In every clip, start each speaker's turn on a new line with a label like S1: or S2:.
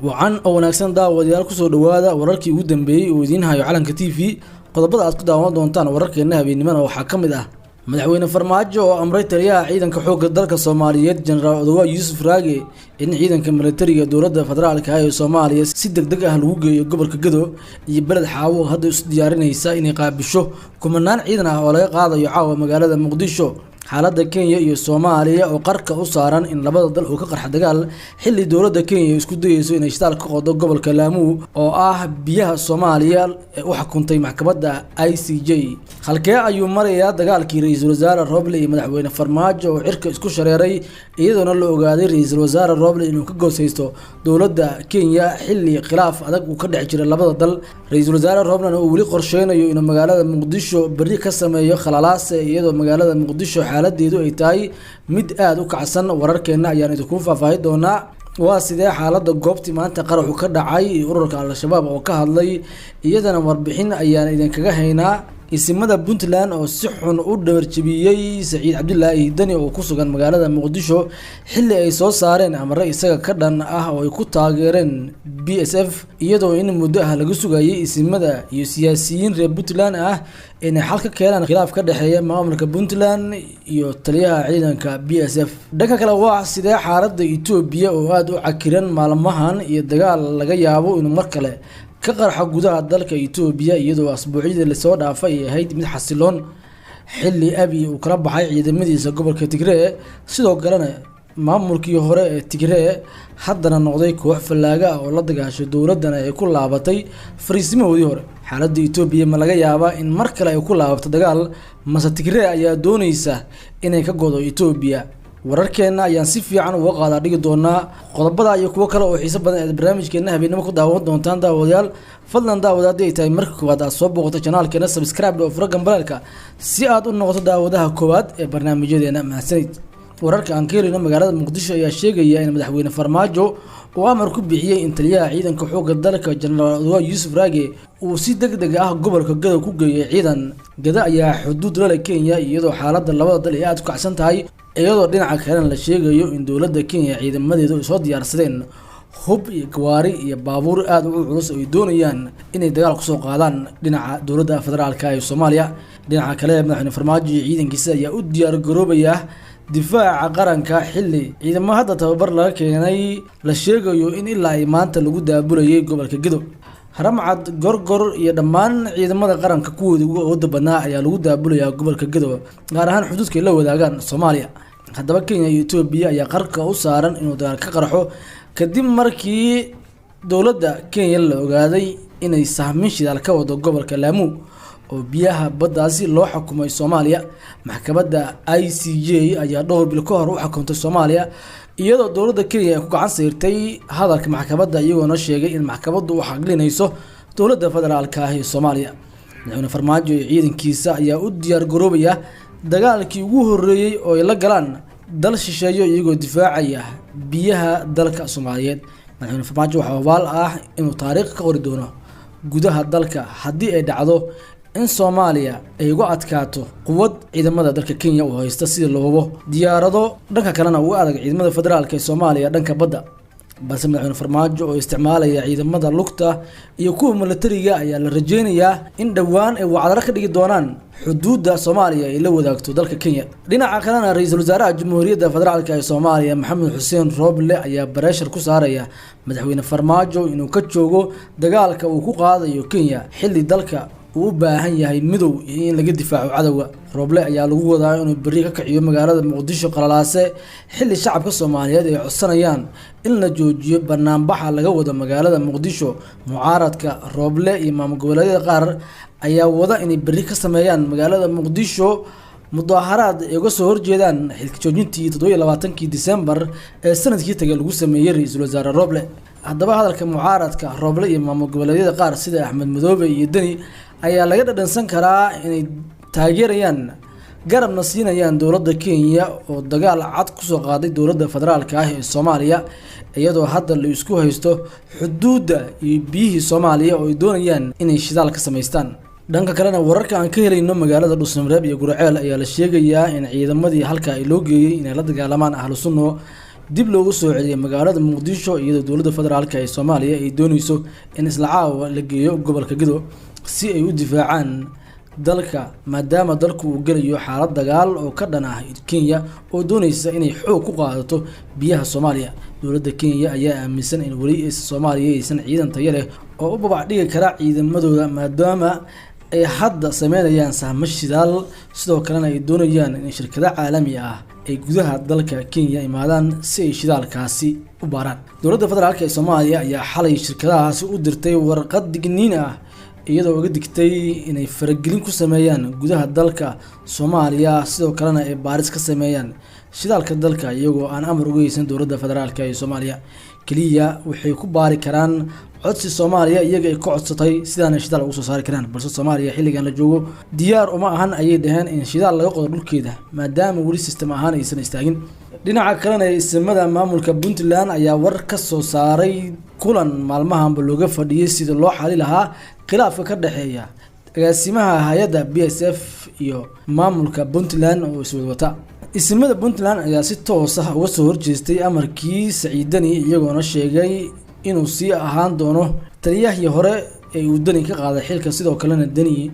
S1: Wacan oo wanaagsan daawadayaal, kusoo dhawaada wararkii ugu dambeeyey uu idiin hayo Calanka TV. Qodobada aad ku daawan doontaan wararkeena habeennimana waxaa ka mid ah Madaxweyne Farmaajo oo amray taliyaha ciidanka xoogga dalka Soomaaliyeed, Jenaraal Odowaa Yuusuf Raage, in ciidanka militariga dowladda federaalka ah ee Soomaaliya si deg deg ah lagu geeyo gobolka Gedo, iyo Beled Xaawo hadda isu diyaarinaysa inay qaabisho kumanaan ciidan ah oo laga qaadayo caawa magaalada Muqdisho. Xaaladda Kenya iyo Soomaaliya oo qarka u saaran in labada dal uu ka qarxa dagaal, xilli dowladda Kenya isku dayeyso inay shitaal ka qodo gobolka Laamuu oo ah biyaha Soomaaliya ee u xukuntay maxkamadda ICJ. Halkee ayuu marayaa dagaalkii Ra-iisul Wasaare Roble iyo Madaxweyne Farmaajo oo cirka isku shareeray, iyadoona la ogaaday Ra-iisul Wasaare Roble inuu ka gooshaysto dowladda Kenya, xilli khilaaf adag uu ka dhex jiray labada dal, Ra-iisul Wasaare Roblena uu weli qorsheynayo inuu magaalada Muqdisho berri ka sameeyo khalalaase, iyadoo magaalada Muqdisho xaaladeedu ay tahay mid aada u kacsan? Wararkeena ayaan idinku faahfaahi doonaa. Waa sidee xaaladda goobtii maanta qaraxu ka dhacay iyo ururka Al-Shabaab oo ka hadlay? Iyadana warbixin ayaan idinkaga haynaa. Isimada Puntland oo si xun u dhabarjabiyey Saciid Cabdilaahi Dani oo ku sugan magaalada Muqdisho, xilli ay soo saareen amare isaga ka dhan ah oo ay ku taageereen BSF, iyadoo in muddo ah laga sugayay isimada iyo siyaasiyiin reer Puntland ah inay xal ka keenaan khilaaf ka dhexeeya maamulka Puntland iyo taliyaha ciidanka BSF. Dhanka kale, waa sidee xaaladda Etoobiya oo aada u cakiran maalmahan iyo dagaal laga yaabo inuu mar kale ka qarxa gudaha dalka Etoobiya, iyadoo asbuucyadii lasoo dhaafay ay ahayd mid xasiloon, xilli Abi uu kala baxay ciidamadiisa gobolka Tigree, sidoo kalena maamulkii hore ee Tigree haddana noqday koox fallaaga ah oo la dagaashay dowladdana ay ku laabatay fariisimahoodii hore? Xaaladda Etoobiya ma laga yaabaa in mar kale ay ku laabato dagaal, mase Tigree ayaa dooneysa inay ka godo Etoobiya? Wararkeenna ayaan si fiican uga qaadaa dhigi doonaa. Qodobada iyo kuwo kale oo xiiso badan eed barnaamijkeena habeennimo ku daawan doontaan, daawadayaal. Fadlan daawada, haddii ay tahay marka koowaad aad soo booqato channelkeena, subscribe oo furo gambaleelka si aad u noqoto daawadaha koowaad ee barnaamijyadeena. Mahadsanid. Wararka aan ka helino magaalada Muqdisho ayaa sheegaya in Madaxweyne Farmaajo uu amar ku bixiyey in taliyaha ciidanka xoogga dalka, Jenaraal Odowaa Yuusuf Raage, uu si deg deg ah gobolka Gado ku geeyay ciidan. Gado ayaa xuduud la leh Kenya, iyadoo xaaladda labada dal ay aada u kacsan tahay, iyadoo dhinaca kalena la sheegayo in dowladda Kenya ciidamadeedu ay soo diyaarsadeen hub iyo gawaari iyo baabuur aada u culus oo ay doonayaan inay dagaal kusoo qaadaan dhinaca dowladda federaalka ee Soomaaliya. Dhinaca kale, Madaxweyne Farmaajo iyo ciidankiisa ayaa u diyaar garoobaya difaaca qaranka, xilli ciidamo hadda tababar laga keenay la sheegayo in ilaa ay maanta lagu daabulayay gobolka Gedo. Haramcad, Gorgor iyo dhammaan ciidamada qaranka kuwooda ugu awooda badnaa ayaa lagu daabulayaa gobolka Gedo, gaar ahaan xuduudka ay la wadaagaan Soomaaliya. Haddaba, Kenya iyo Etoobiya ayaa qarka u saaran inuu dagaal ka qarxo, kadib markii dowladda Kenya la ogaaday inay sahmin shidaal ka wado gobolka Laamuu oo biyaha baddaasi loo xukumay Soomaaliya. Maxkamadda ICJ ayaa dhowr bil ka hor u xukuntay Soomaaliya, iyadoo dowladda Kenya ay ku gacan sayrtay hadalka maxkamadda, iyagoona sheegay in maxkamaddu u xaglinayso dowladda federaalka ah ee Soomaaliya. Madaxweyne Farmaajo iyo ciidankiisa ayaa u diyaar garoobaya dagaalkii ugu horreeyey oo ay la galaan dal shisheeyo, iyagoo difaacaya biyaha dalka Soomaaliyeed. Madaxweyne Farmaajo waxaa hubaal ah inuu taariikh ka qori doono gudaha dalka haddii ay dhacdo in Soomaaliya ay uga adkaato quwad ciidamada dalka Kenya uu haysta, sida la hubo diyaarado, dhanka kalena uga adag ciidamada federaalka ee Soomaaliya dhanka badda. Balse Madaxweyne Farmaajo oo isticmaalaya ciidamada lugta iyo kuwa milatariga ayaa la rajeynayaa in dhowaan ay wacdaro ka dhigi doonaan xuduudda Soomaaliya ay la wadaagto dalka Kenya. Dhinaca kalena, Ra-iisul Wasaaraha Jamhuuriyadda Federaalka ee Soomaaliya, Maxamed Xuseen Rooble, ayaa pressure ku saaraya Madaxweyne Farmaajo inuu ka joogo dagaalka uu ku qaadayo Kenya, xilli dalka uu u baahan yahay midow iyo in laga difaaco cadowga. Rooble ayaa lagu wadaa inuu berri ka kiciyo magaalada Muqdisho qalalaase, xilli shacabka Soomaaliyeed ay codsanayaan in la joojiyo banaanbaxa laga wado magaalada Muqdisho. Mucaaradka Rooble iyo maamul goboleedyada qaar ayaa wada inay berri ka sameeyaan magaalada Muqdisho mudaaharaad ay uga soo horjeedaan xilka joojintii 27-kii Disembar ee sanadkii tagay lagu sameeyey Ra-iisul Wasaare Rooble. Haddaba, hadalka mucaaradka Rooble iyo maamul goboleedyada qaar sida Axmed Madoobe iyo Deni ayaa laga dhadhansan karaa inay taageerayaan, garabna siinayaan dowladda Kenya oo dagaal cad kusoo qaaday dowladda federaalka ah ee Soomaaliya, iyadoo hadda la isku haysto xuduudda iyo biyihii Soomaaliya oo ay doonayaan inay shidaal ka samaystaan. Dhanka kalena, wararka aan ka helayno magaalada Dhuusamareeb iyo Guriceel ayaa la sheegayaa in ciidamadii halka ay loo geeyey inay la dagaalamaan Ahlu Sunno Dib loogu soo celiyay magaalada Muqdisho, iyadoo dowladda federaalka ee Soomaaliya ay dooneyso in isla caawa la geeyo gobolka Gedo si ay u difaacaan dalka, maadaama dalku uu gelayo xaalad dagaal oo ka dhan ah Kenya oo dooneysa inay xoog ku qaadato biyaha Soomaaliya. Dowladda Kenya ayaa aaminsan in weli Soomaaliya aysan ciidan tayo leh oo u babac dhigi kara ciidamadooda, maadaama ay hadda sameynayaan sahmo shidaal, sidoo kalena ay doonayaan in shirkado caalami ah ay gudaha dalka Kenya imaadaan si ay shidaalkaasi u baaraan. Dowladda federaalka ee Soomaaliya ayaa xalay shirkadahaasi u dirtay warqad digniin ah, iyadoo uga digtay inay faragelin ku sameeyaan gudaha dalka Soomaaliya, sidoo kalena ay baaris ka sameeyaan shidaalka dalka iyagoo aan amar uga heysan dowladda federaalka ee Soomaaliya. Keliya waxay ku baari karaan codsi Soomaaliya iyaga ay ka codsatay, sidaana shidaal ugu soo saari karaan. Balse Soomaaliya xilligan la joogo diyaar uma ahan, ayay dhaheen, in shidaal laga qodo dhulkeeda, maadaama weli system ahaan aysan istaagin. Dhinaca kalena, isimada maamulka Puntland ayaa war ka soo saaray kulan maalmahanba looga fadhiyey sidii loo xali lahaa khilaafka ka dhexeeya agaasimaha hay-adda BSF iyo maamulka Puntland oo iswadwata. Isimada Puntland ayaa si toos ah uga soo horjeestay amarkii Saciid Deni, iyagoona sheegay inuu sii ahaan doono taliyahii hore ee uu Deni ka qaaday xilka, sidoo kalena Deni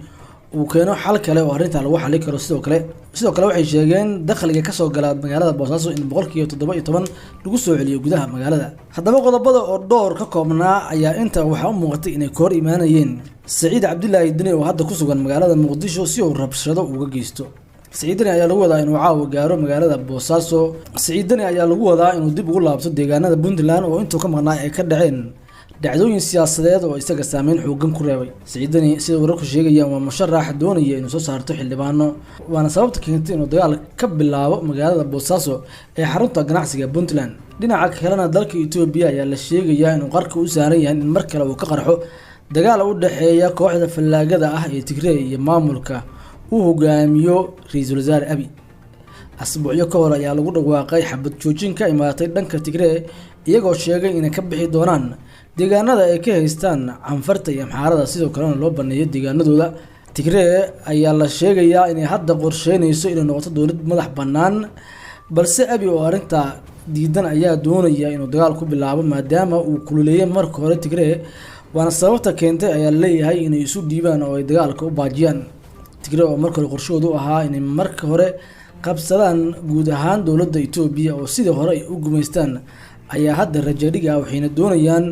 S1: uu keeno xal kale oo arrintaa lagu xali karo. Sidoo kale waxay sheegeen dakhliga kasoo gala magaalada Boosaaso in 17% lagu soo celiyo gudaha magaalada. Haddaba qodobada oo dhowr ka koobnaa ayaa inta waxaa u muuqatay inay ka hor imaanayeen Saciid Cabdilaahi Deni oo hadda ku sugan magaalada Muqdisho si uu rabshado uga geysto. Saciid Deni ayaa lagu wadaa inuu caawa gaaro magaalada Boosaaso. Saciid Deni ayaa lagu wadaa inuu dib ugu laabto deegaanada Puntland oo intuu ka maqnaa ay ka dhaceen dhacdooyin siyaasadeed oo isaga saameyn xoogan ku reebay. Saciid Deni, sida wararku sheegayaan, waa musharax doonaya inuu soo saarto xildhibaano, waana sababta keentay inuu dagaal ka bilaabo magaalada Boosaaso ee xarunta ganacsiga Puntland. Dhinaca kalena, dalka Itoobiya ayaa la sheegayaa inuu qarka u saaran yahay in mar kale uu ka qarxo dagaal u dhexeeya kooxda fallaagada ah ee Tigrey iyo maamulka uu hogaamiyo ra-iisul wasaare Abi. Asbuucyo ka hor ayaa lagu dhawaaqay xabad joojin ka imaatay dhanka Tigree, iyagoo sheegay inay ka bixi doonaan deegaanada ay ka haystaan Canfarta iyo Amxaarada, sidoo kalena loo baneeyo deegaanadooda. Tigree ayaa la sheegayaa inay hadda qorsheynayso inay noqoto dowlad madax bannaan, balse Abi oo arrintaa diidan ayaa doonaya inuu dagaal ku bilaabo, maadaama uu kululeeyay marka hore Tigree, waana sababta keentay ayaa laleeyahay inay isu dhiibaan oo ay dagaalka u baajiyaan. Tigree oo marka hore qorshahoodu u ahaa inay marka hore qabsadaan guud ahaan dowladda Itoobiya oo sidii hore ay u gumaystaan ayaa hadda rajadhig ah, waxayna doonayaan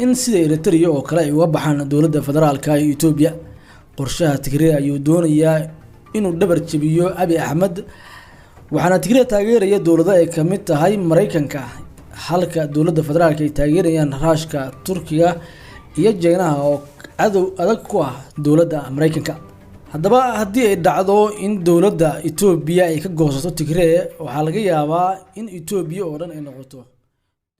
S1: in sida Eritrea oo kale ay uga baxaan dowladda federaalka ee Itoobiya. Qorshaha Tigree ayuu doonayaa inuu dhabar jebiyo Abi Axmed, waxaana Tigree taageeraya dowlado ay kamid tahay Mareykanka, halka dowladda federaalka ay taageerayaan Ruushka, Turkiga iyo Jeynaha oo cadow adag ku ah dowladda Mareykanka. Haddaba haddii ay dhacdo in dowladda Itoobiya ay ka goosato Tigree, waxaa laga yaabaa in Itoobiya oo dhan ay noqoto